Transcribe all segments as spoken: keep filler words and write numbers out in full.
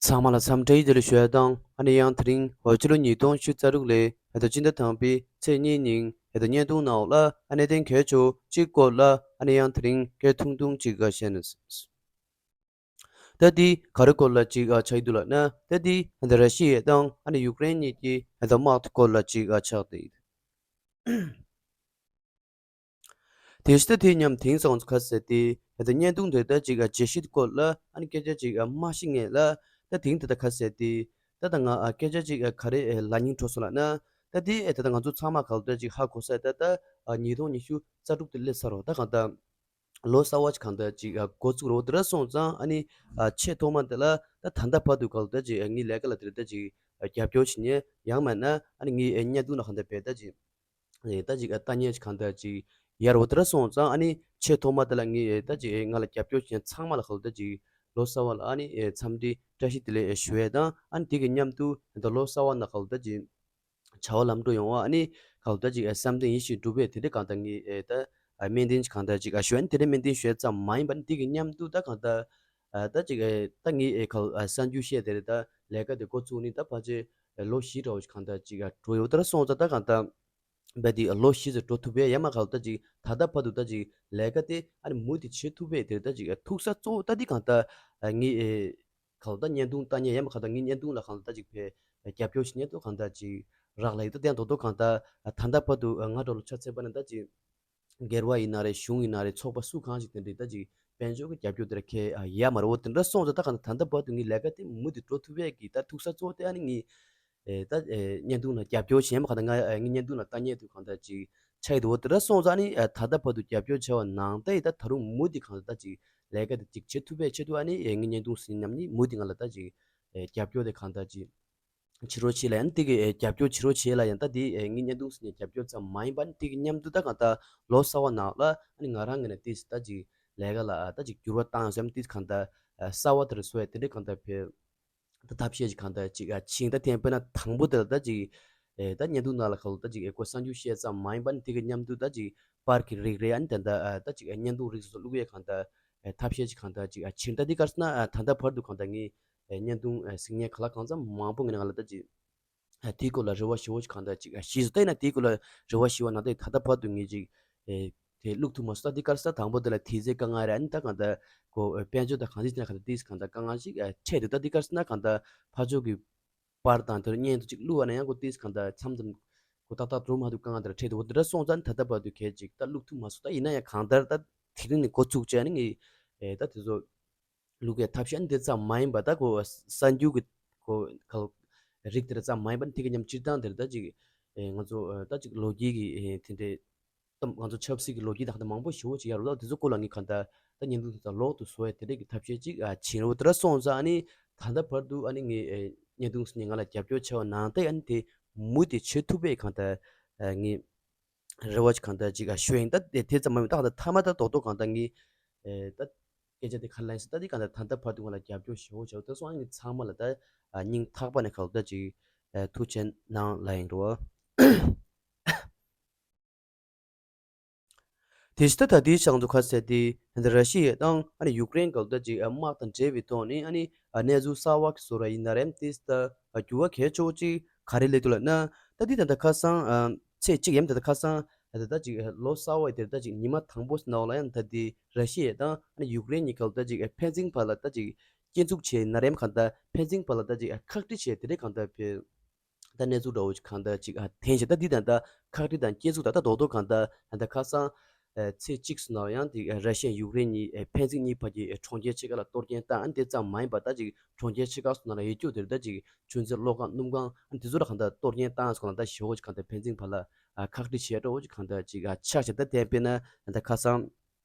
ཚང་མ་ལ་འཚམས་འདྲི་བདེ་ལེགས་ཞུ་ཡ་དང་། ཨ་ནི་ཡང་དེ་རིང་འོ་སྤྱི་ལོ་ཉིས་སྟོང་ཉི་ཤུ་རྩ་དྲུག་ལོའི་ཨ་ད་སྤྱི་ཟླ་དང་པོའི་ཚེས་གཉིས་ཉིན་ཨ་ད་བརྙན་ཐུང་ནང་ལ་ཨ་གནད་དོན་གལ་ཆེ་བོ་གཅིག་སྐོར་ལ་ཨ་ནི་ཡང་དེ་རིང་སྐད་ཐུང་ཐུང་ཅིག་ཨ་བཤད་ན། ད་འདི་ག་རེ་སྐོར་ལ་ཅིག་ཨ་ཆགས་ཀྱི་འདུག་ལབ་ན། ད་འདི་ཨ་ད་ར་ཤི་ཡ་དང་ཨ་ནི་ཡུཀ་རེན་གཉིས་ཀྱི་ཨ་ད་དམག་དེ་སྐོར་ལ་ཅིག་ཨ་ཆགས་ཏེ། དེ་ཕྱི་ད་དེ་མཉམ་དེང་སང་ཚོ་ཁ་ཟེར་ཏེ་ད་བརྙན་ཐུང་དེ་ད་ཅིག་ཨ་བརྗེ་གཞི་སྐོར་ལ་ཨ་ནི་སྐད་ཆ་ཅིག་ཨ་མ་ཤེས་ངེས་ལ། ད་དེང་དེ་ད་ཁ་ཟེར་ཏེ་ད་ད་ང་ཨ་སྐད་ཆ་ཅིག་ཨ་ག་རེ་ཨེ་ལབ་སྙིང་བྲོ་སོང་ལབ་ན། ད་དེ་ཨེ་ད་ད་ང་ཚོ་ཚང་མ་ག་ལ་ད་ཅིག་ཧ་གོ་ས་ད་ད་ཨ་ཉིས་སྟོང་ཉི་ཤུ་རྩ་དྲུག་དེ་སླེབས་ཚར་རོ། ད་གང་ལྟར་ལོ་གསར་བ་ཅིག་གང་ལྟར་ཅིག་ཨ་འགོ་བཙུགས་རོ། དེ་ར་སོང་ཙང་ཨ་ནི་ཨ་ཆེས་ཐོག་མ་དེ་ལ་ད་ད་ལྟ་བར་དུ་ག་ལ་ད་ཅིག་ཨ་ངའི་ལས་ཀ་ལ་དེ་ར་ད་ཅིག་ཨ་རྒྱབ་སྐྱོར་བྱེད་མཁན་ཡང་མིན་ན་ཨ་ནི་ངའི་ཨེ་བརྙན་ཐུང་ལ་གང་ལྟར་བས་ད་ཅིག་ཨེ་ད་ཅིག་ཨ་ལྟ་མཁན་ཅིག་གང་ལྟར་ཅིག་ཡོད་རེད་བ། དེ་ར་སོང་ཙང་ཨ་ནི་ཆེས་ཐོག་མ་དེ་ལ་ངས་ཨེ་ད་ཅིག་ཨེ་ང་ལ་རྒྱབ་སྐྱོར་བྱེད་མཁན་ཚང་མ་ལ་ག་ལ་ད་ཅིག་ལོ་གསར་བ་ལ་ཨ་ནི་ཨེ་འཚམས་འདྲི་བཀྲ་ཤིས་བདེ་ལེགས་ཨེ་ཞུ་ཡས་དང་། ཨ་ནི་དེ་གི་མཉམ་དུ་ཨེ་ད་ལོ་གསར་བ་ནང་ག་ལ་ད་ཅིག་བྱ་བ་ལམ་འགྲོ་ཡོང་བ། ཨ་ནི་ག་ལ་ད་ཅིག་ཨེ་བསམ་དོན་ཡིད་བཞིན་འགྲུབ་པའི་དེ་འདྲའི་གང་ལྟར་ངས་ཨེ་ད་ཨ་སྨོན་འདུན་ཅིག་གང་ལྟར་ཅིག་ཨ་ཞུ་ཡས། ཨ་ནི་དེ་འདྲའི་སྨོན་འདུན་ཞུ་ཡས་ཙམ་མ་ཡིན་པ། ཨ་ནི་དེ་གི་མཉམ་དུ་ད་གང་ལྟར་ཨ་ད་ཅིག་ཨེ་ད་ངས་ཨེ་ག་ལ་ཨ་གསར་འགྱུར་བཤད་དེ་རེད། ད་ལས་ཀ་དེ་འགོ་བཙུགས་ནས་ད་ཕལ་ཆེར་ཨེ་ལོ་བཞི་འདྲ་བོ་ཞིག་གང་ལྟར་ཅིག་ཨ་འགྲོ་ཡོད། དེ་ར་སོང་ཙང་ད་གང་ལྟར་བས་དེ་ལོ་བཞི་ཙམ་འགྲོ་ཐུབ་པས་ཡ་མ་ག་ལ་ད་ཅིག་ད་ལྟ་བར་དུ་ད་ཅིག་ལས་ཀ་དེ་ཨ་ནི་མུ་མཐུད་བྱེད་ཐུབ་པས་དེར་ད་ཅིག་ཐུག་ས་གཙོ་བོ་ད་འདི་གང་ལྟར་ཨ་ངས་ཨེ་ག་ལ་ད་བརྙན་ཐུང་ལྟ་མཁན་ཡ་མ་ག་ལ་ད་ངའི་བརྙན་ཐུང་ལ་གང་ལ་ད་ཅིག་ཕེ་རྒྱབ་སྐྱོར་བྱེད་མཁན་དུ་གང་ལྟར་ཅིག་རག་ལས་ད་བསྟན་དོ་དོ་གང་ལྟར་ད་ལྟ་བར་དུ་ང་འགྲོ་ལ་ཆ་ཚད་པ་ན་ད་ཅིག་སྒེར་བ་ཡིན་ན་རེད། གཞུང་ཡིན་ན་རེད། ཚོགས་པ་སུ་གང་ཞིག་དེ་འདྲའི་ད་ཅིག་དཔལ་འབྱོར་གྱི་རྒྱབ་སྐྱོར་དེ་ར་ཁེ་ཡ་མ་རེད། འོ་དེ་འདྲ་སོང་ཙང་ད་གང་ལྟར་ད་ལྟ་བར་དུ་ངའི་ལས་ཀ་དེ་མུ་མཐུད་འགྲོ་ཐུབ་པས་ཀྱི་ད་ཐུག་ས་གཙོ་བོ་དེ་ཨ་ནི་ངའི་ཨེ་ད་ཨེ་བརྙན་ཐུང་ལ་རྒྱབ་སྐྱོར་བྱེད་མཁན་གང་ལྟར་ང་ཨེ་ངའི་བརྙན་ཐུང་ལ་ལྟ་མཁན་དུ་གང་ལྟར་ཅིག་ཆགས་ཡོད་དོ། དེ་འདྲ་སོང་ཙང་ཨ་ནི་ཨེ་ད་ལྟ་བར་དུ་རྒྱབ་སྐྱོར་བྱས་པ་ནང་ལྟར་ཡིན་ད་ད་རུང་མུ་མཐུད་གང་ལྟར་ད་ཅིག་ལས་ཀ་དེ་ཅིག་བྱེད་ཐུབ་པས་ཆེད་དུ་ཨ་ནི་ཨེ་ངའི་བརྙན་ཐུང་ཟིན་ནམ་ནི་མུ་མཐུད་ང་ལ་ད་ཅིག་ཨེ་རྒྱབ་སྐྱོར་དེ་གང་ལྟར་ཅིག་བྱེད་རོགས་བྱེད་ལ་ཡང་དེ་གི་ཨེ་རྒྱབ་སྐྱོར་བྱེད་རོགས་བྱེད་ལ་ཡང་ད་དེ་ཨེ་ངའི་བརྙན་ཐུང་ཟིན་ནས་རྒྱབ་སྐྱོར་ཙམ་མ་ཡིན་པ་ནི་དེ་གི་མཉམ་དུ་ད་གང་ལྟར་ལོ་གསར་བ་ནང་ལ་ཨ་ནི་ང་རང་ངོས་ནས་དེ་ད་ཅིག་ལས་ཀ་ལ་ད་ཅིག་འགྱུར་བ་བཏང་ཡོང་སེམས་དེ་གང་ལྟར་ཨ་གསར་བ་དེར་བཟོ་ཡ་དེ་འདྲའི་གང་ལྟར་ཕེ་ད་ཐབས་ཤེས་ཅིག་གང་ལྟར་ཅིག་ཨ་ཕྱིན། ད་ཐེངས་དཔེར་ན་དང་པོ་དེ་ལ་ད་ཅིག་ཨེ་ད་བརྙན་ཐུང་ནང་ལ་གང་ལ་ད་ཅིག་ཨེ་ཁོ་གསར་འགྱུར་བཤད་ཙམ་མ་ཡིན་པ་ནི་དེ་གི་མཉམ་དུ་ད་ཅིག་པར་གྱི་རིགས་རེད། ཨ་ནི་ད་ད་ཨ་ད་ཅིག་ཨེ་བརྙན་ཐུང་རིགས་སོ་སོ་བླུག་ཡས་གང་ལྟར་ཨེ་ཐབས་ཤེས་ཅིག་གང་ལྟར་ཅིག་ཨ་ཕྱིན། ད་འདི་གར་སོང་ན་ཨ་ད་ལྟ་བར་དུ་གང་ལྟར་ངས་ཨེ་བརྙན་ཐུང་ཨེ་གཟིགས་མཁན་ག་ལ་གང་འཚམ་མང་པོ་ངས་ང་ལ་ད་ཅིག་ཨེ་དེའི་སྐོར་ལ་རེ་བ་ཞེ་པོ་ཅིག་གང་ལྟར་ཅིག་ཨེ་ཤེས་སོང་། ད་ཡིན་ན་དེའི་སྐོར་ལ་རེ་བ་ཞེ་པོ་ནང་ད་ད་ལྟ་བར་དུ་ངས་ཅིག་ཨེ་དེ་བླུག་ཐུབ་མ་སོང་། ད་འདི་གར་ས་དང་པོ་དེ་ལ་དེ་ཚེ་དཀའ་ངལ་རེད། ཨ་ནི་ད་གང་ལྟར་ཁོ་ཨེ་དཔལ་འབྱོར་དང་གང་ཅི་ཅི་ན་གང་ལྟར་དེ་གང་ལྟར་དཀའ་ངལ་ཅིག་ཨེ་འཕྲད་འདུག་ད་འདི་གར་ས་ན་གང་ལྟར་ཕར་ཕྱོགས་ཀྱི་པར་དང་དེར་བརྙན་དུ་ཅིག་བླུགས་པ་ན་ཡང་ཁོ་ཏིས་གང་ལྟར་མཚམས་མཚམས་ཁོ་ཏག་ཏག་འགྲོ་མ་ཐུབ་དཀའ་ངལ་དེ་འདྲ་འཕྲད་འདུག་འོ་དེ་འདྲ་སོང་ཙང་ད་ལྟ་བར་དུ་གལ་ཅིག་ད་བླུག་ཐུབ་མ་སོང་། ད་ཡིན་ན་ཡང་གང་ལྟར་ད་དེ་རིང་ནས་འགོ་བཙུགས་བྱས་ནས་ངས་ཨེ་ད་དེ་ཚོ་བླུག་ཡས་ཐབས་ཤེས་ཨ་ནི་དེ་ཙམ་མ་ཡིན་པ་ད་ཁོ་གསར་འགྱུར་གྱི་ཁོ་ག་རིགས་དེ་འདྲ་ཙམ་མ་ཡིན་པ་ནི་དེ་གི་མཉམ་སྤྱིར་བཏང་དེར་ད་ཅིག་ཨེ་ང་ཚོ་ཨེ་ད་ཅིག་ལོ་རྒྱུས་ཀྱི་ཨེ་དེ་འདྲའི་ད་ང་ཚོ་ཆབ་སྲིད་ཀྱི་ལོ་རྒྱུས་དང་ད་མང་པོ་ཞེ་པོ་ཅིག་ཡོད་རེད། ད་དེ་ཚོ་སྐོར་ལ་ངས་གང་ལྟར་ད་བརྙན་ཐུང་དེ་ཚོ་ལོག་ཏུ་བཟོ་ཡ་དེ་འདྲ་གི་ཐབས་ཤེས་ཅིག་ཨ་བྱེད་རོགས་དེ་འདྲ་སོང་ཙང་ཨ་ནི་ད་ལྟ་བར་དུ་ཨ་ནི་ངས་ཨེ་བརྙན་ཐུང་ཟིན་ནས་ང་ལ་རྒྱབ་སྐྱོར་བྱས་པ་ནང་བཞིན་ཨ་ནི་དེ་མུ་མཐུད་བྱེད་ཐུབ་པའི་གང་ལྟར་ཨ་ངས་རེ་བ་ཅིག་གང་ལྟར་ཅིག་ཨ་ཞུ་ཡིན། ད་དེ་དེ་ཙམ་མ་ཡིན་ད་གང་ལྟར་མཐའ་མ་ད་རྡོག་རྡོག་གང་ལྟར་ངས་ཨེ་ད་སྐད་ཆ་དེ་ག་རེ་ལབ་ཡིན་ཟེར་ད་དེ་གང་ལྟར་ད་ལྟ་བར་དུ་ང་ལ་རྒྱབ་སྐྱོར་ཞེ་པོ་བྱས་པ་དེ་སོང་ཨ་ནི་ཚང་མ་ལ་ད་ཨ་སྙིང་ཐག་པ་ནས་གང་ལྟར་ཅིག་ཨ་ཐུགས་རྗེ་གནང་ལབ་ཡིན་རོ། དེ་བཞིན་ད་ལྟའི་ཤང་ཚོ་ཁ་གསལ་ཏེ་ད་ར་ཤི་ཡ་དང་ཨ་ནི་ཡུཀ་རེན་གལ་ཏེ་ཅིག་དམག་དང་འབྲེལ་བའི་ཐོག་ནས་ཨ་ནི་གནས་ཚུལ་གསར་བ་གི་བཟོ་ར་ཡིན་ན་རེད། དེ་ད་འགྱུར་བ་གལ་ཆེ་བོ་ཅིག་ག་རེ་སླེབས་འདུག་ལབ་ན། ད་འདི་ད་ལྟ་ཁ་སང་ཚེས་གཅིག་ཡིན། ད་ལྟ་ཁ་སང་ད་ལྟ་ཅིག་ལོ་གསར་བ་དེར་ད་ཅིག་ཉི་མ་དང་པོ་ནང་ལ་ཡང་ད་འདི་ར་ཤི་ཡ་དང་ཨ་ནི་ཡུཀ་རེན་གཉིས་གལ་ཏེ་ཅིག་ཕན་ཚུན་བར་ལ་ད་ཅིག་སྐྱོན་འཛུགས་བྱས་ན་རེད། གང་ལྟར་ཕན་ཚུན་བར་ལ་ད་ཅིག་ཁག་དཀྲི་བྱས་དེ་རེད། གང་ལྟར་ཕན་ད་གནས་ཚུལ་འདྲ་བོ་ཅིག་གང་ལྟར་ཅིག་ཨ་འཐེན་བྱས། ད་འདི་ད་ལྟ་ཁག་དཀྲི་དང་སྐྱོན་འཛུགས་ད་ལྟ་རྡོག་རྡོག་གང་ལྟར་ད་ལྟ་ཁ་སང་ཨ་ཚེས་གཅིག་སུ་ནང་ཡང་དེ་ཨ་ར་ཤི་ཡ་ཡུཀ་རེན་གཉིས་ཨ་ཕན་ཚུན་གཉིས་བར་གྱི་ཨ་གྲོང་ཁྱེར་ཕྱེད་ཀ་ལ་གཏོར་སྐྱོན་བཏང་། ཨ་ནི་དེ་ཙམ་མ་ཡིན་པར་ད་ཅིག་གྲོང་ཁྱེར་ཕྱེད་ཀ་སུ་ནང་ལ་ཡོད་རྒྱུ་དེར་ད་ཅིག་ཆུ་མཛོད་གློག་ཁང་སྣུམ་ཁང་ཨ་ནི་དེ་ཚོ་ལ་གང་ལྟར་གཏོར་སྐྱོན་བཏང་སོང་། གང་ལྟར་ཞེ་པོ་ཅིག་གང་ལྟར་ཕན་ཚུན་བར་ལ་ཨ་ཁག་དཀྲི་བྱས་འདྲ་བོ་ཅིག་གང་ལྟར་ཅིག་ཨ་ཆགས་བྱས། ད་དེ་དཔེར་ན་ད་ལྟ་ཁ་སང་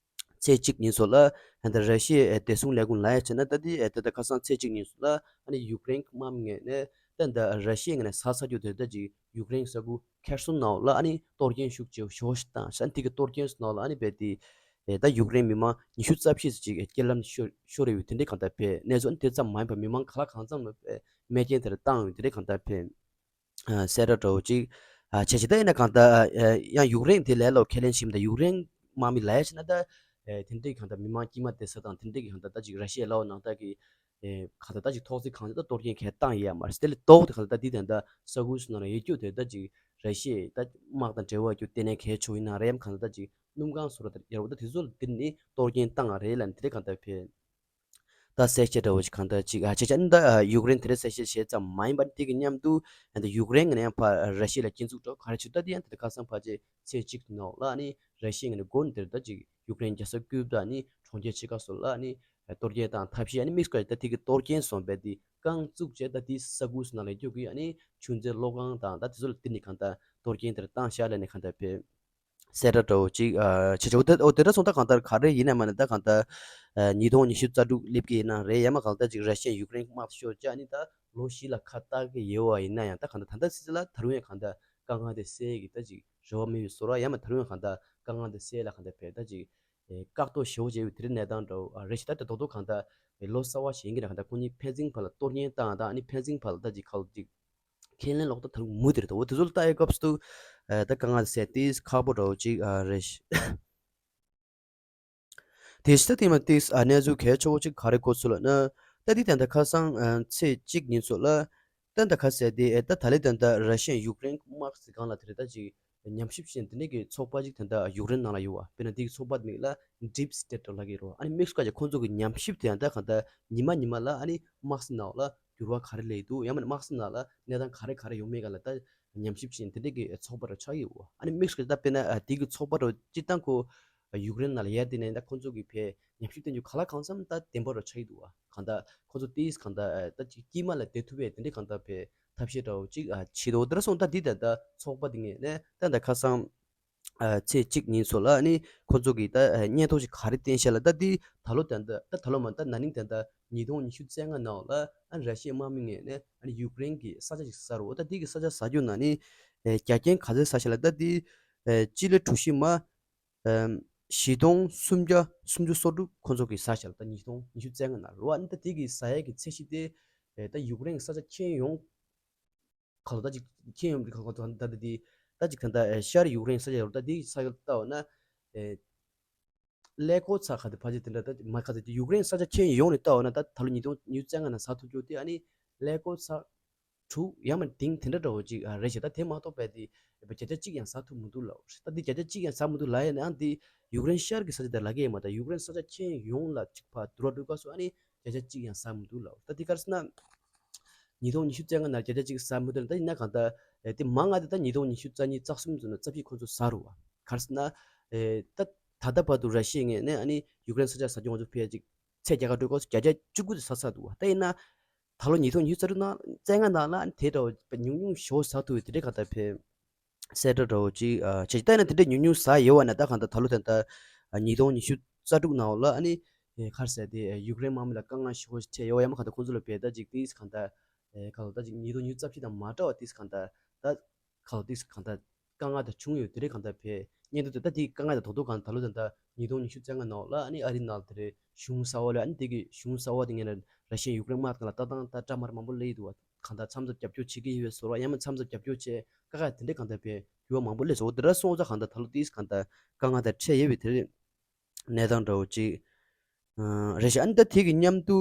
ཚེས་གཅིག་ཉིན་སོགས་ལ་ད་ལྟ་ར་ཤི་ཡའི་བདེ་སྲུང་ལས་ཁུངས་ལབ་ཡ་བྱས་ན་ད་དེ་ད་ལྟ་ཁ་སང་ཚེས་གཅིག་ཉིན་སོགས་ལ་ཨ་ནི་ཡུཀ་རེན་གྱི་དམག་མི་ངོས་ནས་ད་ད་ར་ཤི་ཡའི་ངོས་ནས་ཟ་ས་རྒྱུ་དེ་ད་ཅིག་ཡུཀ་རེན་གྱི་ས་ཁུལ་ཁེར་སོང་ནང་ལ་ཨ་ནི་གཏོར་སྐྱོན་ཤུགས་ཆེ་ཤོས་ཤིག་བཏང་ཤག་དེ་གི་གཏོར་སྐྱོན་སོང་ནང་ལ་ཨ་ནི་རྦད་དེ་ད་ཡུཀ་རེན་མི་མང་ཉི་ཤུ་རྩ་བཞི་ཙམ་ཅིག་རྐྱེན་ལམ་ཤོར་ཤོར་ཡོད་དེ་འདྲའི་གང་ལྟར་ཕན་གནས་ཚུལ་ཨ་ནི་དེ་ཙམ་མ་ཡིན་པར་མི་མང་ག་ལ་གང་འཚམ་ལ་ཕན་རྨས་སྐྱོན་དེ་འདྲ་བཏང་ཡོད་དེ་འདྲའི་གང་ལྟར་ཕན། ཨ་གསལ་བསྒྲགས་འདྲ་བོ་ཅིག་ཨ་བྱས་བྱས། ད་ཡིན་ན་གང་ལྟར་ཨ་ཡང་ཡུཀ་རེན་དེ་ལས་སླ་བོ་ཁས་ལེན་བྱེད་མི་དང་། ཡུཀ་རེན་དམག་མི་ལབ་ཡ་བྱས་ན་ད་ཨ་དེ་འདྲའི་གང་ལྟར་མི་མང་དཀྱུས་མ་བསྡད་ས་དང་དེ་འདྲའི་གི་གང་ལྟར་ད་ཅིག་ར་ཤི་ཡའི་ལའོ་ནང་ལྟར་གི་ ཨེ་གང་ལྟར་ད་ཅིག་ཐོག་བརྩེགས་གང་ཅི་ད་གཏོར་སྐྱོན་གས་བཏང་ཡོད་མ་རེད། དེ་ལས་ལྡོག་སྟེ་གང་ལྟར་ད་འདི་དེ་འདྲ་ས་ཁུལ་སོ་ནང་ལ་ཡོད་རྒྱུ་དེ་ད་ཅིག་ར་ཤི་ཡའི་ད་དམག་དང་འབྲེལ་བ་ཡོད་རྒྱུ་དེ་ནས་གལ་ཆེ་བོ་ཡིན་ན་རེད། ཡང་གང་ལྟར་ད་ཅིག་སྣུམ་ཁང་སོ་ར་ད་ཡོད་རེད་པ། ད་དེ་ཚོ་ལ་དེ་ནི་གཏོར་སྐྱོན་བཏང་བ་རེད་ལབ་ནས་དེ་རེད་གང་ལྟར་ཕེ། ད་གསལ་བཤད་འདྲ་བོ་ཞིག་གང་ལྟར་ཅིག་ཨ་བྱས་ཙང་ད་ཡུཀ་རེན་དེ་རིང་གསལ་བཤད་བྱས་ཙམ་མ་ཡིན་པར་དེ་གི་མཉམ་དུ་ད་ཡུཀ་རེན་གི་ནས་ཡང་ཕར་ར་ཤི་ཡ་ལ་སྐྱོན་འཛུགས་འདྲ་བོ་ག་རེ་བྱེད། ད་དེ་ཡང་དེ་ཁ་སང་ཕལ་ཆེར་ཚེས་གཅིག་ནང་ལ་ཨ་ནི་ར་ཤི་ཡ་ངོས་ནས་དགོན་དེར་ད་ཅིག་ཡུཀ་རེན་རྒྱལ་ས་ཀིབ་དང་ཨ་ནི་གྲོང་ཁྱེར་ཕྱེད་ཀ་སོགས་ལ་ཨ་ནི་གཏོར་སྐྱོན་དང་ཐབས་ཤེས་ཨ་ནི་དམིགས་སུ་བཀར་ད་དེ་གི་གཏོར་སྐྱོན་སོང་བས་དེ་རྐང་བཙུགས་བྱས་ད་དེ་ས་ཁུལ་སོ་ནང་ལ་ཡོད་རྒྱུ་གི་ཨ་ནི་ཆུ་མཛོད་གློག་ཁང་དང་ད་དེ་ཚོ་ལ་དེ་ནི་གང་ལྟར་གཏོར་སྐྱོན་དེར་བཏང་བཞག་ལབ་ནས་གང་ལྟར་ཕེ། གསལ་བསྒྲགས་འདྲ་བོ་ཅིག་ཨ་བྱེད་ཆོག་འོ་དེ་འདྲ་སོང་ད་གང་ལྟར་ག་རེ་ཡིན་ན་མ་ན་ད་གང་ལྟར་ཨ་ཉིས་སྟོང་ཉི་ཤུ་རྩ་དྲུག་སླེབས་ཀྱི་ཡིན་ན་རེད། ཡང་མ་གང་ལྟར་ཅིག་ར་ཤི་ཡ་ཡུཀ་རེན་དམག་ཤོར་ཅིག་ཨ་ནི་ད་ལོ་བཞི་ལ་ཁ་བཏགས་ཀྱི་ཡོད་པ་ཡིན་ན་ཡང་ད་གང་ལྟར་ད་ལྟ་སྲིད་ལ་ད་རུང་ཡང་གང་ལྟར་དཀའ་ངལ་དེ་སེལ་གྱི་ད་ཅིག་རེ་བ་མེད་པའི་བཟོ་འདྲ། ཡང་མ་ད་རུང་ཡང་གང་ལྟར་དཀའ་ངལ་དེ་སེལ་ལ་གང་ལྟར་བས་ད་ཅིག་ཨེ་བཀག་འགོག་ཞེ་པོ་བྱས་པའི་དེ་རིང་གནས་སྟངས་འདྲ་བོ་ཨ་རེད་ཤག་ད་ད་རྡོག་རྡོག་གང་ལྟར་ཨེ་ལོ་གསར་པ་ཞིག་ཡིན་གྱི་རེད། གང་ལྟར་ཁོ་གཉིས་ཕན་ཚུན་བར་ལ་གཏོར་སྐྱོན་བཏང་དང་ཨ་ནི་ཕན་ཚུན་བར་ལ་ད་ཅིག་ཁ་ལོ་ཅིག་ཁས་ལེན་ལོག་ད་ད་རུང་མུ་མཐུད་རེད། འོ་དེ་ཚོ་ལ་ལྟ་ཡའི་སྐབས་སུ་ཨ་ད་དཀའ་ངལ་སེལ་ཏེ་ཁག་པོ་འདྲ་བོ་ཅིག་ཨ་རེད་ཤག་དེ་ཤི་ད་དེ་མ་ཏིས་ཨ་གནས་ཚུལ་གལ་ཆེ་བོ་ཅིག་ག་རེ་གོ་ཚུལ་ལ་ན། ད་དེ་ད་ལྟ་ཁ་སང་ཨ་ཚེས་གཅིག་ཉིན་ཚོ་ལ་ད་ད་ཁ་ཟེར་དེ་ཨེ་ད་ད་ལེ་ད་ད་ར་ཤི་ཡ་ཡུཀ་རེན་དམག་སྲིད་ཁང་ལ་དེ་རེད་ད་ཅིག་ཉམས་ཞིབ་བྱེད་དེ་འདྲ་གི་ཚོགས་པ་ཅིག་ད་ད་ཡུཀ་རེན་ནང་ལ་ཡོད་པ། དཔེར་ན་དེ་གི་ཚོགས་པ་མིང་ལ་Deep State་ལབ་ཀྱི་རེད། ཨ་ནི་དམིགས་སུ་བཀར་ཅིག་ཁོང་ཚོ་གི་ཉམས་ཞིབ་དེ་ཡང་ད་གང་ལྟར་ཉི་མ་ཉི་མ་ལ་ཨ་ནི་དམག་སྲིད་ནང་ལ་འགྱུར་བ་ག་རེ་སླེབས་འདུག་ཡང་མིན་དམག་སྲིད་ནང་ལ་གནས་སྟངས་ག་རེ་ག་རེ་ཡོང་མེད་ག་ལ་ད་ཉམས་ཞིབ་བྱེད་དེ་འདྲ་གི་ཚོགས་པ་རུ་ཆགས་ཡོད། ཨ་ནི་དམིགས་སུ་ད་དཔེར་ན་ཨ་དེ་གི་ཚོགས་པ་རུ་སྤྱིར་བཏང་ཁོ་ཡུཀ་རེན་ནང་ལ་ཡར་དེ་ནས་ད་ཁོང་ཚོ་གི་ཕའི་ཉམས་ཞིབ་བསྟན་རྒྱུ་ག་ལ་གང་འཚམ་ད་བདེན་པ་རུ་ཆགས་ཡི་འདུག་བ། གང་ད་ཁོང་ཚོ་ཏིས་གང་ད་ད་ཅིག་དཀྱིལ་མ་ལ་བསྡད་ཐུབ་པའི་དེ་འདྲ་གང་ད་ཕའི་ཐབས་ཤེས་འདྲ་བོ་ཅིག་ཨ་བྱེད་དོ། དེ་ར་སོང་ད་འདི་ད་ད་ཚོགས་པ་དེ་ངས་ནས་ད་ད་ཁ་སང་ཨ་ཚེས་གཅིག་ཉིན་ཚོ་ལ་ཨ་ནི་ཁོ་ཚོ་གིས་ད་ཨ་སྙན་ཐོ་ཞིག་ག་རེ་བསྟན་ཤག་ལ། ད་འདི་ད་ལོ་ད་ད་ད་ད་ལོ་མ་ད་ན་ནིང་ད་ད་ཉིས་སྟོང་ཉི་ཤུ་རྩ་ལྔ་ནང་ལ་ཨ་ནི་ར་ཤི་ཡའི་དམག་མི་ངོས་ནས་ཨ་ནི་ཡུཀ་རེན་གྱི་ས་ཆ་ཞིག་ཟ་རུ། ད་འདི་གི་ས་ཆ་ཟ་རྒྱུ་ན་ནི་ཨེ་རྒྱ་རྐྱེན་ག་ཚོད་ཟ་ཤག་ལ། ད་འདི་ཨེ་སྤྱི་ལེ་གྲུ་བཞི་མ་ཨམ་བཞི་སྟོང་སུམ་བརྒྱ་སུམ་ཅུ་སོ་དྲུག་ཁོ་ཚོ་གིས་ཟ་ཤག་ལ། ད་ཉིས་སྟོང་ཉི་ཤུ་རྩ་ལྔ་ནང་རུ་ཨ་ནི་ད་འདི་གི་ཟ་ཡས་ཀྱི་ཚད་གཞི་དེ་ཨེ་ད་ཡུཀ་རེན་གྱི་ས་ཆ་ཁྱོན་ཡོངས་ག་ལ་ད་ཅིག་ཁྱོན་ཡོངས་ཀྱི་ག་ལ་ད་ད་ད་དེ་ད་ཅིག་ད་ད་ཨེ་ཤར་ཡུཀ་རེན་ས་ཆ་ཡོད་རེད། ད་དེ་ས་ཆ་ལ་ལྟ་བ་ན་ཨེ་ཀླད་ཀོར་ཚ་ག་དེ་ཕལ་ཆེར་དེ་འདྲ་ད་མ་ག་ཚ་ཡུཀ་རེན་ས་ཆ་ཁྱོན་ཡོངས་ནས་ལྟ་བ་ན་ད་ད་ལོ་ཉིས་སྟོང་ཉི་ཤུ་རྩ་ལྔ་ནང་ཟ་ཐུབ་རྒྱུ་དེ་ཨ་ནི་ཀླད་ཀོར་ཚ་དྲུག་ཡང་མིན་ཏིང་དེ་འདྲ་འདྲ་བོ་ཅིག་ཨ་རེད་ཤག་ད་དེ་མ་གཏོགས་པའི་དེ་བརྒྱ་ཆ་གཅིག་ཡང་ཟ་ཐུབ་མི་འདུག་ལབ་རེད། ད་དེ་བརྒྱ་ཆ་གཅིག་ཡང་ཟ་མི་འདུག་ལབ་ཡས་ནའང་དེ་ཡུཀ་རེན་ཤར་གྱི་ས་ཆ་དེ་ལབ་ཀྱི་ཡོད་མ་རེད། ད་ཡུཀ་རེན་ས་ཆ་ཁྱོན་ཡོངས་ལ་གཅིག་ཕར་བསྡུར་བ་སྤྲོད་སྐབས་སུ་ཨ་ནི་བརྒྱ་ཆ་གཅིག་ཡང་ཟ་མི་འདུག་ལབ། ད་དེ་ག་རེ་ཟེར་ན། ཉིས་སྟོང་ཉི་ཤུ་རྩ་ལྔ་ནང་བརྒྱ་ཆ་གཅིག་ཟ་མི་འདུག་ལབ། ད་ཡིན་ན་གང་ལྟར་ཨེ་དེ་མང་ང་དེ་ད་ཉིས་སྟོང་ཉི་ཤུ་རྩ་གཉིས་རྩ་གསུམ་ཙམ་ན་རྩ་བཞི་ཁོ་ཚོ་ཟ་རུ་བ། ག་རེ་ཟེར་ན་ཨེ་ད་ད་ལྟ་བར་དུ་ར་ཤི་ཡའི་ངོས་ནས་ཨ་ནི་ཡུཀ་རེན་ས་ཆ་ཟ་རྒྱུ་ང་ཚོ་ཕལ་ཆེར་ཚད་བརྒྱ་ཁ་སྤྲོད་སྐབས་སུ་བརྒྱ་ཆ་བཅུ་དགུ་དེ་ཟ་ཚར་འདུག་བ། ད་ཡིན་ན་ད་ལོ་ཉིས་སྟོང་ཉི་ཤུ་རྩ་དྲུག་ནང་རྩ་ལྔ་ནང་ལ་ཨ་ནི་དེ་འདྲ་བ་ཉུང་ཉུང་ཞེ་པོ་ཟ་ཐུབ་པའི་དེ་འདྲའི་གང་ལྟར་ཕལ་གསལ་བསྒྲགས་འདྲ་བོ་ཅིག་ཨ་བྱས་ཀྱི། ད་ཡིན་ན་དེ་འདྲའི་ཉུང་ཉུང་ཟ་ཡོད་པ་ན་ད་གང་ལྟར་ད་ལོ་ད་ལྟ་ཨ་ཉིས་སྟོང་ཉི་ཤུ་རྩ་དྲུག་ནང་ལ་ཨ་ནི་ཨེ་ག་རེ་ཟེར་དེ་ཨེ་ཡུཀ་རེན་དམག་མི་ལ་དཀའ་ངལ་ཞེ་པོ་ཞིག་འཕྲད་ཡོད་པ་ཡང་མ་གང་ལྟར་ཁོང་ཚོ་ལ་བལྟས་ད་ཅིག་ཏིས་གང་ལྟར་ཨེ་གང་ལྟར་ད་ཅིག་ཉིས་སྟོང་ཉི་ཤུ་རྩ་བཞི་དང་མ་འདྲ་བ་ཏིས་གང་ལྟར་ད་གང་ལྟར་ཏིས་གང་ལྟར་དཀའ་ངལ་དང་བྱུང་ཡོད་དེ་རེད། གང་ལྟར་བལྟས་སྙན་ཐོ་དེ་ད་དེའི་དཀའ་ངལ་དང་རྡོག་རྡོག་གང་ལྟར་ད་ལོ་ད་ལྟ་ཉིས་སྟོང་ཉི་ཤུ་རྩ་ལྔ་ནང་ལ་ཨ་ནི་ཨ་རི་ནང་ལ་དེ་རེད་གཞུང་གསར་པ་ལ་ཨ་ནི་དེ་གི་གཞུང་གསར་པ་དེ་ངས་ར་ཤི་ཡ་ཡུཀ་རེན་དམག་དང་ལ་ལྟ་སྟངས་ད་འདྲ་མ་འདྲ་མང་པོ་སླེབས་ཡོད་འདུག་བ། གང་ལྟར་མཚམས་མཚམས་རྒྱབ་སྐྱོར་བྱེད་ཀྱི་ཡོད་པའི་བཟོ་འདྲ་ཡང་མིན་མཚམས་མཚམས་རྒྱབ་སྐྱོར་བྱེད་དཀའ་ཁག་དེ་འདྲའི་གང་ལྟར་བས་འགྱུར་བ་མང་པོ་སླེབས་སོང་། འོ་དེ་འདྲ་སོང་ཙང་གང་ལྟར་ད་ལོ་ཏིས་གང་ལྟར་དཀའ་ངལ་དང་འཕྲད་ཡོད་པའི་དེ་རེད་གནས་སྟངས་འདྲ་བོ་ཅིག་ཨ་རེད་ཤག་ཨ་ནི་ད་དེ་གི་མཉམ་དུ་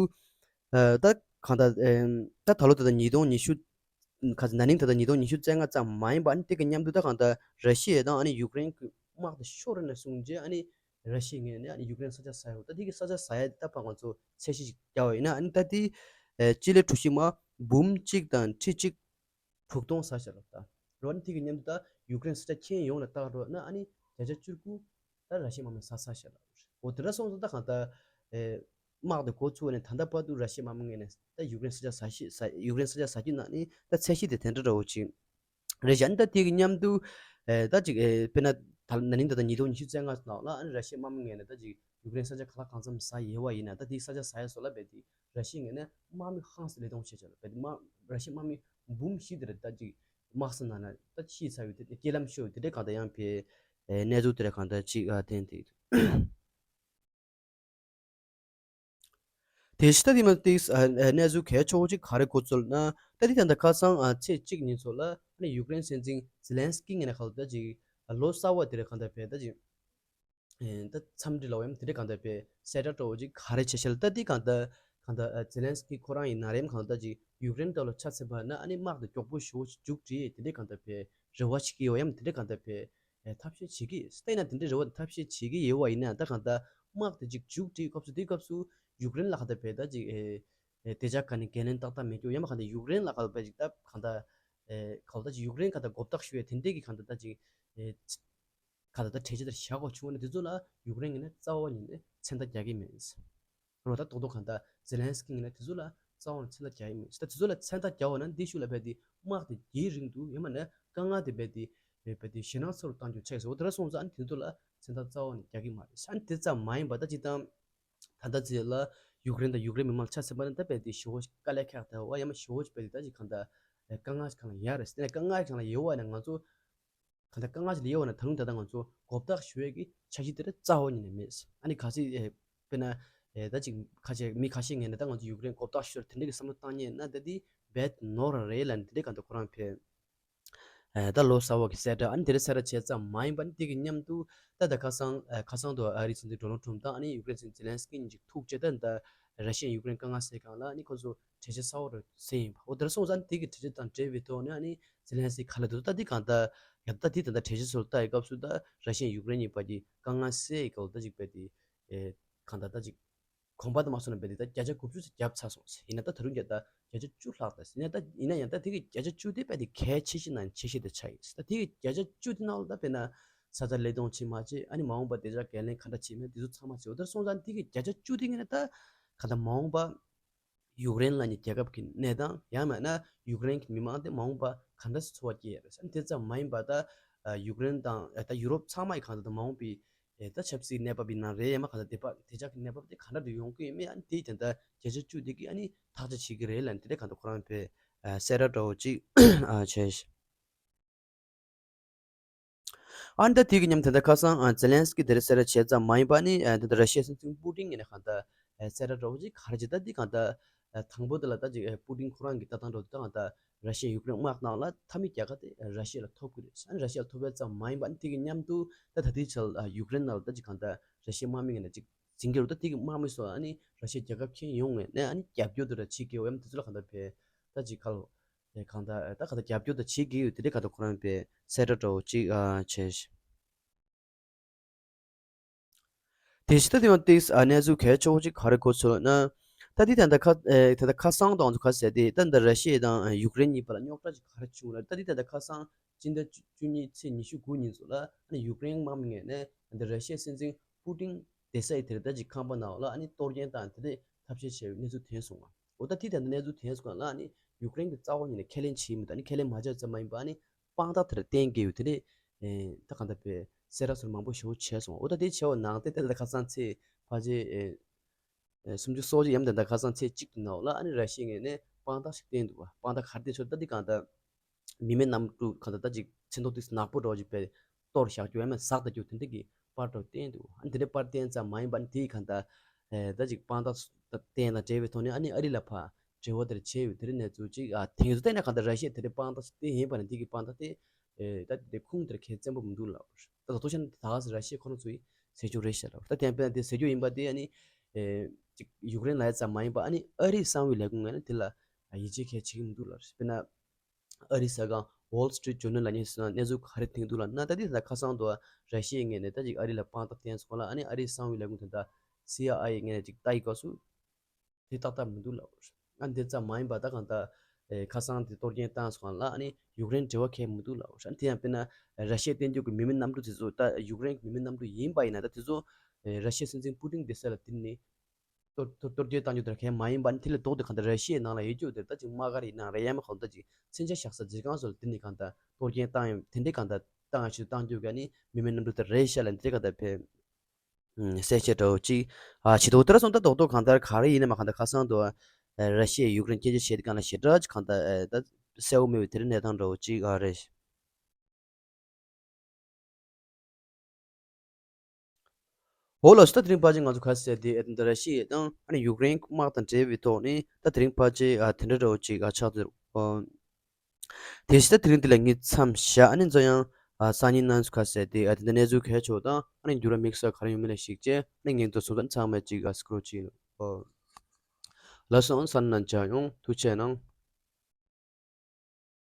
ཨ་ད་གང་ལྟར་ཨེམ་ད་ད་ལོ་ད་ལྟ་ཉིས་སྟོང་ཉི་ཤུ་ག་ཚོད་ན་ནིང་ད་ལྟ་ཉིས་སྟོང་ཉི་ཤུ་རྩ་ལྔ་ཙམ་མ་ཡིན་པ་ཨ་ནི་དེ་གི་མཉམ་དུ་ད་གང་ལྟར་ར་ཤི་ཡ་དང་ཨ་ནི་ཡུཀ་རེན་གི་དམག་དེ་ཤོར་རེ་ནས་བཟུང་རྗེས་ཨ་ནི་ར་ཤི་ཡའི་ངོས་ནས་ཨ་ནི་ཡུཀ་རེན་ས་ཆ་ཟ་ཡོད། ད་དེ་གི་ས་ཆ་ཟ་ཡ་དེ་ད་ཕར་ང་ཚོ་ཚད་གཞི་ཞིག་བརྒྱབ་པ་ཡིན་ན་ཨ་ནི་ད་དེ་ཨེ་སྤྱི་ལེ་གྲུ་བཞི་མ་འབུམ་གཅིག་དང་ཁྲི་གཅིག་དྲུག་སྟོང་ཟ་ཤག་ལབ་ད། རོ་ཨ་ནི་དེ་གི་མཉམ་དུ་ད་ཡུཀ་རེན་ས་ཆ་ཁྱོན་ཡོངས་ལ་བལྟ་རོགས་ན་ཨ་ནི་བརྒྱ་ཆ་བཅུ་དགུ་ད་ར་ཤི་ཡའི་དམག་མི་ཟ་ཚར་ཤག་ལབ། འོ་དེ་འདྲ་སོང་ཙང་ད་གང་ལྟར་ཨེ་དམག་དེ་འགོ་ཚུགས་པ་ནས་ད་ལྟ་བར་དུ་ར་ཤི་ཡའི་དམག་མི་ངོས་ནས་ད་ཡུཀ་རེན་ས་ཆ་ཟ་ཤི་ཟ་ཡུཀ་རེན་ས་ཆ་ཟ་རྒྱུ་ན་ནི་ད་ཚད་གཞི་དེ་དེ་འདྲ་འདྲ་བོ་ཅིག་རེད་ཤག་ཨ་ནི་ད་དེ་གི་མཉམ་དུ་ཨེ་ད་ཅིག་ཨེ་དཔེར་ན་ད་ན་ནིང་ད་ལྟ་ཉིས་སྟོང་ཉི་ཤུ་རྩ་ལྔ་ནང་ལ་ཨ་ནི་ར་ཤི་ཡའི་དམག་མི་ངོས་ནས་ད་ཅིག་ཡུཀ་རེན་ས་ཆ་ག་ལ་གང་འཚམ་ཟ་ཡོད་པ་ཡིན་ན་ད་དེའི་ས་ཆ་ཟ་ཡ་བཟོ་ལ་བས་དེ་ར་ཤི་ཡའི་ངོས་ནས་དམག་མི་ཧང་སང་ལས་གཏོང་བྱས་བྱས་ལ་བས་དེ་དམག་ར་ཤི་ཡའི་དམག་མི་འབུམ་བཞི་དེ་རེད་ད་ཅིག་དམག་ས་ནང་ན་ད་ཤི་ཚར་ཡོད་དེ་རྐྱེན་ལམ་ཤོར་ཡོད་དེ་འདྲའི་གང་ལྟར་ཡང་བས་ཨེ་གནས་ཚུལ་དེ་འདྲ་གང་ལྟར་ཅིག་ཨ་ཐོན་དེ། དེ་ཕྱི་ད་དེ་མ་ཏིག་ཨ་ཨ་གནས་ཚུལ་གལ་ཆེ་བོ་ཅིག་ག་རེ་གོ་ཚུལ་ན་ད་དེ་ད་ལྟ་ཁ་སང་ཨ་ཚེས་གཅིག་ཉིན་ཚོ་ལ་ཨ་ནི་ཡུཀ་རེན་སྲིད་འཛིན་ཛེ་ལན་སི་ཀི་ངོས་ནས་ག་ལ་ད་ཅིག་ཨ་ལོ་གསར་པ་དེ་རེད་གང་ལྟར་བས་ད་ཅིག་ཨེ་ད་འཚམས་འདྲི་ལབ་ཡམ་དེ་འདྲ་གང་ལྟར་བས་གསལ་བསྒྲགས་འདྲ་བོ་ཅིག་ག་རེ་བྱས་ཤག་ལ་ད་དེ་གང་ལྟར་ གང་ལྟར་ཛེ་ལན་སི་ཀི་ཁོ་རང་ཡིན་ན་རེམ་གང་ལྟར་ཅིག་ཡུཀ་རེན་ལྟ་བུ་ལ་ཆ་མཚོན་པ་ན་ཨ་ནི་དམག་དེ་མགྱོགས་པོ་ཞེ་པོ་ཅིག་མཇུག་སྒྲིལ་དེ་འདྲའི་གང་ལྟར་བས་རེ་བ་བྱེད་ཀྱི་ཡོད་ཡམ་དེ་འདྲའི་གང་ལྟར་བས་ཐབས་ཤེས་བྱེད་ཀྱི་ཡོད། བལྟས་ན་དེ་འདྲའི་རེ་བ་དང་ཐབས་ཤེས་བྱེད་ཀྱི་ཡོད་པ་ཡིན་ན་ད་གང་ལྟར་དམག་དེ་ཅིག་མཇུག་སྒྲིལ་སྐབས་སུ་དེའི་སྐབས་སུ་ཡུཀ་རེན་ལ་གང་ལྟར་བས་ད་ཅིག་ཨེ་ཨེ་དེ་ཅག་ག་ནས་འགན་ལེན་ཏག་ཏག་མེད་རྒྱུ་ཡང་མ་གང་ལྟར་ཡུཀ་རེན་ལ་གང་ལྟར་བས་ཅིག་ད་གང་ལྟར་ཨེ་གང་ལྟར་ཅིག་ཡུཀ་རེན་གང་ལྟར་མགོ་བཏགས་ཞུ་ཡས་དེ་འདྲའི་གི་གང་ལྟར་ད་ཅིག་ཨེ་གང་ལྟར་ད་གྲོས་ཆོད་དེར་བཞག་དགོས་བྱུང་བ་ནི་དེ་ཚོ་ལ་ཡུཀ་རེན་ངོས་ནས་རྩ་བ་ཉིད་ནས་མཚན་རྟགས་རྒྱག་གི་མེད། རོ་ད་རྡོག་རྡོག་གང་ལྟར་ཛེ་ལན་སི་ཀི་ངོས་ནས་དེ་ཚོ་ལ་རྩ་བ་ནས་མཚན་རྟགས་རྒྱག་གི་མེད། ད་དེ་ཚོ་ལ་མཚན་རྟགས་རྒྱག་པ་ན་འདི་ཤུགས་ལ་བས་དེ་དམག་དེ་རྒྱའི་རིང་དུ་ཡང་མིན་ན་དཀའ་ངལ་དེ་བས་དེ་བས་དེ་ཞེད་སྣང་ཚ་རུ་གཏང་རྒྱུ་ཆགས་སོང་། འོ་དེ་འདྲ་སོང་ཙང་ཨ་ནི་དེ་ཚོ་ལ་མཚན་རྟགས་རྩ་བ་ནས་རྒྱག་གི་མ་རེད། ཨ་ནི་དེ་ཙམ་མ་ཡིན་པ་ད་ཅི་ལྟར་ད་ལྟ་ཚེ་ལ་ཡུཀ་རེན་དང་ཡུཀ་རེན་མི་མང་ལ་ཆ་མཚོན་པ་ན་ད་བས་དེ་ཞེ་པོ་དཀའ་ལས་ཁག་ད་བ་ཡང་མིན་ཞེ་པོ་བས་དེ་ད་ཅི་གང་ལྟར་དཀའ་ངལ་གང་ལ་ཡོད་རེད། དེ་ནས་དཀའ་ངལ་གང་ལ་ཡོད་པ་ན་ང་ཚོ་གང་ལྟར་དཀའ་ངལ་ཅིག་ལ་ཡོད་པ་ན་ད་རུང་ད་ལྟ་ང་ཚོ་མགོ་བཏགས་ཞུ་ཡས་ཀྱི་འཆར་གཞི་དེ་ར་རྩ་བ་ཉིད་ནས་མེད། ཨ་ནི་ག་ཚོད་ཨེ་དཔེར་ན་ཨེ་ད་ཅིག་ཁ་ཤས་མི་ཁ་ཤས་ངོས་ནས་ད་ང་ཚོ་ཡུཀ་རེན་མགོ་བཏགས་ཞུ་དེ་འདྲ་གི་བསམ་བློ་བཏང་མཁན་ན་ད་འདི་རྦད་ནོར་རེད་ལབ་ནས་དེ་འདྲ་གང་ལྟར་ཁོ་རང་ཕེ་ཨེ་ད་ལོ་གསར་བ་གི་གསལ་བསྒྲགས་ཨ་ནི་དེ་འདྲ་གསལ་བསྒྲགས་བྱས་ཙམ་མ་ཡིན་པ་ནི་དེ་གི་མཉམ་དུ་ད་ད་ཁ་སང་ཨེ་ཁ་སང་དུ་ཨ་རིའི་སྲིད་འཛིན་ཌོ་ནལ་ཊམ་དང་ཨ་ནི་ཡུཀ་རེན་སྲིད་འཛིན་ཛེ་ལན་སི་ཀི་གཉིས་ཀྱིས་ཐུག་བྱས་ད་ད་ར་ཤི་ཡ་ཡུཀ་རེན་དཀའ་ངལ་སེལ་སྒང་ལ་ཨ་ནི་ཁོ་ཚོ་གྲོས་ཆོད་གསར་པ་རེ་བཟོས་ཡིན་པ། འོ་དེར་སོང་ཙང་དེ་གི་གྲོས་ཆོད་དང་འབྲེལ་བའི་ཐོག་ནས་ཨ་ནི་ཛེ་ལན་སི་ཁ་ལ་འདུག་ད་དེ་གང་ལྟར་ཡང་ད་དེ་ད་ལྟ་གྲོས་ཆོད་སོགས་ལྟ་ཡི་སྐབས་སུ་ད་ར་ཤི་ཡ་ཡུཀ་རེན་གཉིས་བར་གྱི་དཀའ་ངལ་སེལ་ཡི་སྐབས་ད་ཅིག་བས་དེ་ཨེ་གང་ལྟར་ད་ཅིག་གོམ་པ་དུ་མ་སོང་ན་བས་དེ་ད་བརྒྱ་ཆ་དགུ་བཅུ་ཙམ་བརྒྱབ་ཚར་སོང་ཟེར། ཡིན་ན་ད་ད་རུང་བརྒྱ་ད་བརྒྱ་ཆ་བཅུ་ལྷག་ད་ཟེར་ཡིན་ན་ད་ཡིན་ན་ཡང་ད་དེ་གི་བརྒྱ་ཆ་བཅུ་དེ་བས་དེ་གལ་ཆེ་ཤོས་ནང་ཆེ་ཤོས་དེ་ཆགས་ཡིན་ད་དེ་གི་བརྒྱ་ཆ་བཅུ་དེ་ནང་ལ་ད་དཔེར་ན་ས་ཆ་ལས་དོན་བྱེད་མ་བྱེད་ཨ་ནི་མ་འོངས་པ་དེ་ཅག་འགན་ལེན་ག་འདྲ་བྱེད་མིན་དེ་ཚོ་ཚང་མ་བྱེད། འོ་དེར་སོང་ཙང་དེ་གི་བརྒྱ་ཆ་བཅུ་དེ་ངས་ནས་ད་ག་ད་མ་འོངས་པ་ཡུཀ་རེན་ལབ་མཁན་རྒྱལ་ཁབ་ཀྱི་གནས་སྟངས་ཡང་མིན་ན་ཡུཀ་རེན་གྱི་མི་མང་དེ་མ་འོངས་པ་ག་འདྲ་སེ་འཚོ་བ་སྐྱེལ་ཡ་རེད་ཟེར། དེ་ཙམ་མ་ཡིན་པ་ད་ཡུཀ་རེན་དང་ད་ཡུ་རོབ་ཚང་མ་ཡི་གང་ལྟར་ད་མ་འོངས་པའི་ད་ཆབ་སྲིད་གནས་བབ་ཡིན་ན་རེད་ཡང་མ་གང་ལྟར་དེ་བ་དེ་ཅག་གི་གནས་བབ་དེ་ག་འདྲ་དུ་ཡོང་གི་ཡོད་མེད་ཨ་ནི་དེ་ད་ལྟ་བརྒྱ་ཆ་བཅུ་དེ་གི་ཨ་ནི་ཐག་གཅོད་བྱེད་ཀྱི་རེད་ལབ་ནས་དེ་འདྲ་གང་ལྟར་ཁོ་རང་བས་གསལ་བསྒྲགས་འདྲ་བོ་ཅིག་བྱས། ཨ་ནི་ད་དེ་གི་མཉམ་དེ་འདྲ་ཁ་སང་ཨ་ཛེ་ལན་སི་ཀི་དེ་འདྲ་གསལ་བསྒྲགས་བྱས་ཙམ་མ་ཡིན་པ་ནི་ཨ་དེ་འདྲ་ར་ཤི་ཡའི་སྲིད་འཛིན་པུ་ཏིན་ངོས་ནས་གང་ལྟར་ཨ་གསལ་བསྒྲགས་འདྲ་བོ་ཅིག་ག་རེ་བྱས་ད་འདི་གང་ལྟར་ཨ་དང་པོ་དེ་ལ་ད་ཅིག་ཨ་པུ་ཏིན་ཁོ་རང་གི་ལྟ་སྟངས་འདྲ་བོ་དེ་ད་གང་ལྟར་ར་ཤི་ཡ་ཡུཀ་རེན་དམག་ནང་ལ་མཐའ་མའི་རྒྱལ་ཁ་དེ་ར་ཤི་ཡ་ལ་ཐོབ་ཀྱི་རེད། ཨ་ནི་ར་ཤི་ཡ་ལ་ཐོབ་པ་ཙམ་མ་ཡིན་པ་ཨ་ནི་དེ་གི་མཉམ་དུ་ད་ད་ལྟའི་ཆར་ཨ་ཡུཀ་རེན་ནང་ལ་ད་ཅིག་གང་ལྟར་ར་ཤི་ཡའི་དམག་མི་ངོས་ནས་ཅིག་འཛིན་གྱི་རེད། ད་དེ་གི་དམག་མི་ཚོ་ཨ་ནི་ར་ཤི་ཡ་རྒྱལ་ཁབ་ཁྱོན་ཡོངས་ནས་ཨ་ནི་རྒྱབ་སྐྱོར་དེ་འདྲ་བྱེད་ཀྱི་ཡོད་ཡམ་དེ་ཚོ་ལ་གང་ལྟར་བས་ད་ཅིག་ཁ་ལོ། ཨེ་གང་ལྟར་ཨེ་ད་གང་ལྟར་རྒྱབ་སྐྱོར་དང་བྱེད་ཀྱི་ཡོད་དེ་འདྲའི་གང་ལྟར་ཁོ་རང་པས་གསལ་བསྒྲགས་འདྲ་བོ་ཅིག་ཨ་བྱས་ཤིང་། དེ་བཞིན་ད་དེ་ཡང་ཏིག་ཨ་གནས་ཚུལ་གལ་ཆེ་བོ་ཅིག་ག་རེ་གོ་ཚོད་ན། ད་འདི་ད་ལྟ་ཁ་ཨེ་ད་ལྟ་ཁ་སང་དང་ཚོ་ཁ་ཟེར་དེ་ད་ལྟ་ར་ཤི་ཡ་དང་ཡུཀ་རེན་གཉིས་བར་ལ་རྙོག་དྲ་ཅིག་ག་རེ་བྱུང་ལ་ད་འདི་ད་ལྟ་ཁ་སང་སྤྱི་ཟླ་བཅུ་གཉིས་ཚེས་ཉི་ཤུ་དགུ་ཉིན་ཚོ་ལ་ཨ་ནི་ཡུཀ་རེན་དམག་མི་ངོས་ནས་ད་ལྟ་ར་ཤི་ཡའི་སྲིད་འཛིན་པུ་ཏིན་བསྡད་ས་ཡི་དེར་ད་ཅིག་ཁང་པ་ནང་ལ་ཨ་ནི་གཏོར་སྐྱོན་དང་དེ་འདྲའི་ཐབས་ཤེས་བྱས་པའི་གནས་ཚུལ་ཐོན་སོང་བ། འོ་ད་དེ་ད་ལྟ་གནས་ཚུལ་ཐོན་སོང་ལ་ཨ་ནི་ཡུཀ་རེན་གྱི་རྩ་བ་ཉིད་ནས་ཁས་ལེན་བྱེད་མི་འདུག་ཨ་ནི་ཁས་ལེན་མ་བྱས་ཙམ་མ་ཡིན་པ་ཨ་ནི་དཔང་རྟགས་དེར་བརྟེན་གྱི་ཡོད་དེ་ནས་ཨེ་ད་གང་ལྟར་བས་གསལ་བསྒྲགས་སོགས་མང་པོ་ཞེ་པོ་བྱས་སོང་། འོ་ད་དེ་བྱས་པ་ནང་དེ་ད་ལྟ་ཁ་སང་ཚེས་ཕལ་ཆེར་ཨེ་ཨེ་སུམ་ཅུ་སོ་གཅིག་ཡམ་ད་ལྟ་ཁ་སང་ཚེས་གཅིག་གི་ནང་ལ་ཨ་ནི་ར་ཤི་ཡའི་ངོས་ནས་དཔང་རྟགས་ཤིག་བསྟན་འདུག་བ། དཔང་རྟགས་ག་རེ་བསྟན་ཆོག་ད་དེ་གང་ལྟར་མི་མེད་གནམ་གྲུ་གང་ལྟར་ད་ཅིག་མཚོན་ཐོག་དེ་ནག་པོ་འདྲ་བོ་ཅིག་བས་གཏོར་བཞག་རྒྱུ་ཡང་མིན་ཟག་ད་རྒྱུ་དེ་འདྲ་གི་པར་འདྲ་བསྟན་འདུག་ཨ་ནི་དེ་འདྲའི་པར་བསྟན་ཙམ་མ་ཡིན་པ་ཨ་ནི་དེའི་གང་ལྟར་ཨེ་ད་ཅིག་དཔང་རྟགས་བསྟན་དང་འབྲེལ་བའི་ཐོག་ནས་ཨ་ནི་ཨ་རི་ལ་ཕར་འབྲེལ་བ་དེར་བྱས་ཡོད་དེ་རིང་གནས་ཚུལ་ཅིག་ཨ་དེང་དུ་བལྟས་ན་གང་ལྟར་ར་ཤི་ཡས་དེ་འདྲའི་དཔང་རྟགས་ཤིག་བསྟན་ཡིན་པ་ནི་དེ་གི་དཔང་རྟགས་དེ་ཨེ་ད་དེ་ཁུངས་དེར་ཁས་བཙན་པོ་མི་འདུག་ལབ། ད་ད་ལྟ་ཤ་ནི་ད་ག་སེ་ར་ཤི་ཡས་ཁོ་རང་ཚོ་ཡིས་ཟེར་རྒྱུ་རེད་ཤག་ལབ། ད་དེ་ཡང་དཔེར་ན་དེ་ཟེར་རྒྱུ་ཡིན་པ་དེ་ཨ་ནི་ཨེ་ཅིག་ཡུཀ་རེན་ལ་ཡ་ཙམ་མ་ཡིན་པ་ཨ་ནི་ཨ་རིའི་གསང་བའི་ལས་ཁུངས་ངོས་ནས་དེ་ལ་ཡིད་ཆེས་གལ་ཆེ་གི་མི་འདུག་ལབ། དཔེར་ན། ཨ་རིའི་གསར་ཁང་Wall Street Journal་ལ་ཉན་སོང་ན་གནས་ཚུལ་ག་རེ་ཐོན་འདུག་ལབ་ན། ད་འདི་ད་ཁ་སང་དུ་ར་ཤི་ཡའི་ངོས་ནས་ད་ཅིག་ཨ་རི་ལ་དཔང་རྟགས་བསྟན་སོང་ལ་ཨ་ནི་ཨ་རིའི་གསང་བའི་ལས་ཁུངས་དེ་ད་སི་ཨའི་ཨེ་ངོས་ནས་ཅིག་ལྟ་ཡི་སྐབས་སུ་དེ་ཏག་ཏག་མི་འདུག་ལབ། ཨ་འདི་ཙམ་མ་ཡིན་པ་ད་གང་ལྟར་ཨེ་ཁ་སང་དེ་གཏོར་སྐྱོན་བཏང་སོང་ལ་ཨ་ནི་ཡུཀ་རེན་འབྲེལ་བ་གང་ཡང་མི་འདུག་ལབ། ཨ་དེ་ཡང་དཔེར་ན་ར་ཤི་ཡས་བསྟན་རྒྱུ་གི་མི་མེད་གནམ་གྲུ་དེ་ཚོ་ད་ཡུཀ་རེན་གྱི་མི་མེད་གནམ་གྲུ་ཡིན་པ་ཡིན་ན་ད་དེ་ཚོ་ཨེ་ར་ཤི་ཡའི་སྲིད་འཛིན་པུ་ཏིན་བསྡད་ས་ལ་དེ་ནི། གཏོར་གཏོར་གཏོར་སྐྱོན་བཏང་རྒྱུ་དེ་གང་ཡང་མ་ཡིན་པ་ནི་དེ་ལས་ལྡོག་སྟེ་གང་ལྟར་ར་ཤི་ཡའི་ནང་ལ་ཡོད་རྒྱུ་དེ་ད་ཅིག་དམག་སྒར་ཡིན་ན་རེད་ཡང་མིན་གང་ལྟར་ཅིག་མཚོན་ཆ་བཞག་ས་ཇ་ཁང་སོགས་ལ་དེ་ནི་གང་ལྟར་གཏོར་སྐྱོན་བཏང་ཡང་དེ་འདྲའི་གང་ལྟར་བཏང་ཡང་ཆེད་དུ་བཏང་རྒྱུ་ག་ནི་མི་མེད་གནམ་གྲུ་དེ་རེད་ཤག་ལབ་འདི་གང་ལྟར་བས་གསལ་བཤད་འདྲ་བོ་ཅིག་ཨ་བྱེད་འདུག་དེ་འདྲ་སོང་ད་རྡོག་རྡོག་གང་ལྟར་ག་རེ་ཡིན་ན་མ་གང་ལྟར་ཁ་སང་དུ་ར་ཤི་ཡས་ཡུཀ་རེན་སྐད་ཆ་བཤད་དེ་གང་ལ་ཞེ་དྲག་ཅིག་གང་ལྟར་ད་གསལ་བོ་མེད་པའི་དེ་རིང་གནས་སྟངས་འདྲ་བོ་ཅིག་ཨ་རེད། འོ་ལགས་སོ། ད་དེ་རིང་ཕལ་ཆེར་ང་ཚོ་ག་རེ་ཟེར་དེ་ཨ་ད་ར་ཤི་ཡ་དང་ཨ་ནི་ཡུཀ་རེན་དམག་དང་འབྲེལ་བའི་ཐོག་ནས་ད་དེ་རིང་ཕལ་ཆེར་ཨ་དེ་འདྲ་འདྲ་བོ་ཅིག་ཨ་ཆགས་འདུག་ཨོ། དེ་བཞིན་ད་དེ་རིང་འདི་ལ་ངས་མཚམས་བཞག་ཨ་ནི་འཛམ་གླིང་ཨ་སང་ཉིན་གནངས་ཚེ་ག་རེ་ཟེར་དེ་ཨ་དེ་འདྲ་གནས་ཚུལ་གལ་ཆེ་བ་དང་ཨ་ནི་འགྱུར་བ་དམིགས་བསལ་ག་རེ་ཡོང་མིན་ལ་གཞིགས་བྱས་ཨ་ནི་ངས་འདི་ཚོ་ཚང་མ་ཅིག་ཨ་སྐོར་ཅིག་ཨོ། ལགས་སོ། ཨང་གསན་གནང་བྱ་ཡོང་། ཐུགས་རྗེ་གནང་།